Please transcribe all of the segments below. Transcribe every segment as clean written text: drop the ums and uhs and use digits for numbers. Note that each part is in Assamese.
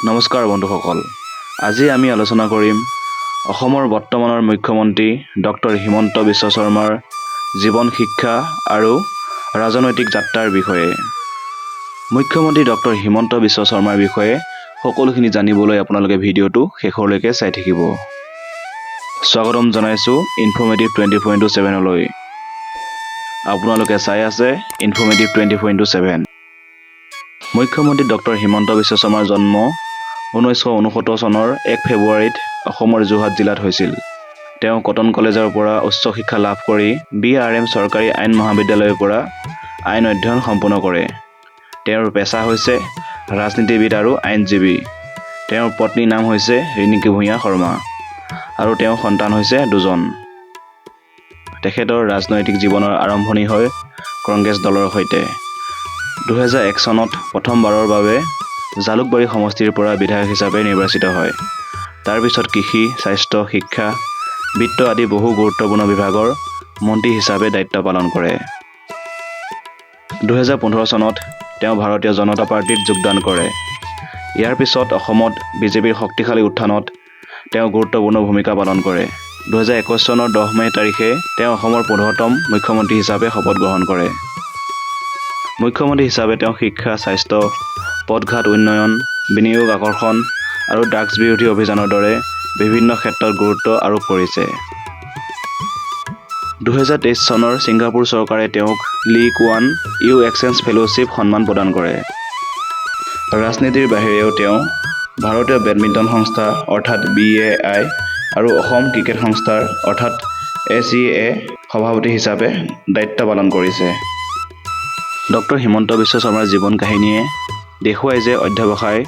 নমস্কাৰ বন্ধুসকল, আজি আমি আলোচনা কৰিম অসমৰ বৰ্তমানৰ মুখ্যমন্ত্ৰী ডক্টৰ হিমন্ত বিশ্ব শৰ্মাৰ জীৱন, শিক্ষা আৰু ৰাজনৈতিক যাত্ৰাৰ বিষয়ে। মুখ্যমন্ত্ৰী ডক্টৰ হিমন্ত বিশ্ব শৰ্মাৰ বিষয়ে সকলোখিনি জানিবলৈ আপোনালোকে ভিডিঅ'টো শেষলৈকে চাই থাকিব। স্বাগতম জনাইছোঁ ইনফৰ্মেটিভ 24x7লৈ। আপোনালোকে চাই আছে ইনফৰ্মেটিভ 24x7। মুখ্যমন্ত্ৰী ডক্টৰ হিমন্ত বিশ্ব শৰ্মাৰ জন্ম 1969 চনৰ 1 ফেব্ৰুৱাৰীত অসমৰ যোৰহাট জিলাত হৈছিল। তেওঁ কটন কলেজৰ পৰা উচ্চ শিক্ষা লাভ কৰি বি আৰ এম চৰকাৰী আইন মহাবিদ্যালয়ৰ পৰা আইন অধ্যয়ন সম্পূৰ্ণ কৰে। তেওঁৰ পেচা হৈছে ৰাজনীতিবিদ আৰু আইনজীৱী। তেওঁৰ পত্নীৰ নাম হৈছে ৰিণিকী ভূঞা শৰ্মা আৰু তেওঁৰ সন্তান হৈছে দুজন। তেখেতৰ ৰাজনৈতিক জীৱনৰ আৰম্ভণি হয় কংগ্ৰেছ দলৰ সৈতে। 2001 চনত প্ৰথমবাৰৰ বাবে জালুকবাৰী সমষ্টিৰ পৰা বিধায়ক হিচাপে নিৰ্বাচিত হয়। তাৰপিছত কৃষি, স্বাস্থ্য, শিক্ষা, বিত্ত আদি বহু গুৰুত্বপূৰ্ণ বিভাগৰ মন্ত্ৰী হিচাপে দায়িত্ব পালন কৰে। 2015 চনত তেওঁ ভাৰতীয় জনতা পাৰ্টীত যোগদান কৰে। ইয়াৰ পিছত অসমত বিজেপিৰ শক্তিশালী উত্থানত তেওঁ গুৰুত্বপূৰ্ণ ভূমিকা পালন কৰে। 2021 চনৰ 10 মে' তাৰিখে তেওঁ অসমৰ 15তম মুখ্যমন্ত্ৰী হিচাপে শপত গ্ৰহণ কৰে। মুখ্যমন্ত্ৰী হিচাপে তেওঁ শিক্ষা, স্বাস্থ্য, পথঘাট উন্নয়ন, বিনিয়োগ আকৰ্ষণ আৰু ড্ৰাগছ বিৰোধী অভিযানৰ দৰে বিভিন্ন ক্ষেত্ৰত গুৰুত্ব আৰোপ কৰিছে। 2023 চনৰ ছিংগাপুৰ চৰকাৰে তেওঁক লি কুৱান ইউ এক্সেলেন্স ফেলোশ্বিপ সন্মান প্ৰদান কৰে। ৰাজনীতিৰ বাহিৰেও তেওঁ ভাৰতীয় বেডমিণ্টন সংস্থা অৰ্থাৎ বিএআই আৰু অসম ক্ৰিকেট সংস্থাৰ অৰ্থাৎ এচিএ সভাপতি হিচাপে দায়িত্ব পালন কৰিছে। ডক্টৰ হিমন্ত বিশ্ব শৰ্মাৰ জীৱন কাহিনীয়ে দেখুৱায় যে অধ্যৱসায়,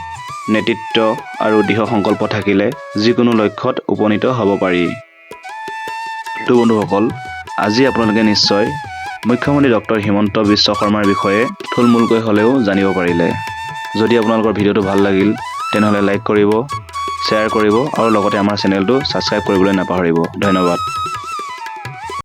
নেতৃত্ব আৰু দৃঢ় সংকল্প থাকিলে যিকোনো লক্ষ্যত উপনীত হ'ব পাৰি। তো বন্ধুসকল, আজি আপোনালোকে নিশ্চয় মুখ্যমন্ত্ৰী ডক্টৰ হিমন্ত বিশ্ব শৰ্মাৰ বিষয়ে থুলমূলকৈ হ'লেও জানিব পাৰিলে। যদি আপোনালোকৰ ভিডিঅ'টো ভাল লাগিল, তেনেহ'লে লাইক কৰিব, শ্বেয়াৰ কৰিব আৰু লগতে আমাৰ চেনেলটো ছাবস্ক্ৰাইব কৰিবলৈ নাপাহৰিব। ধন্যবাদ।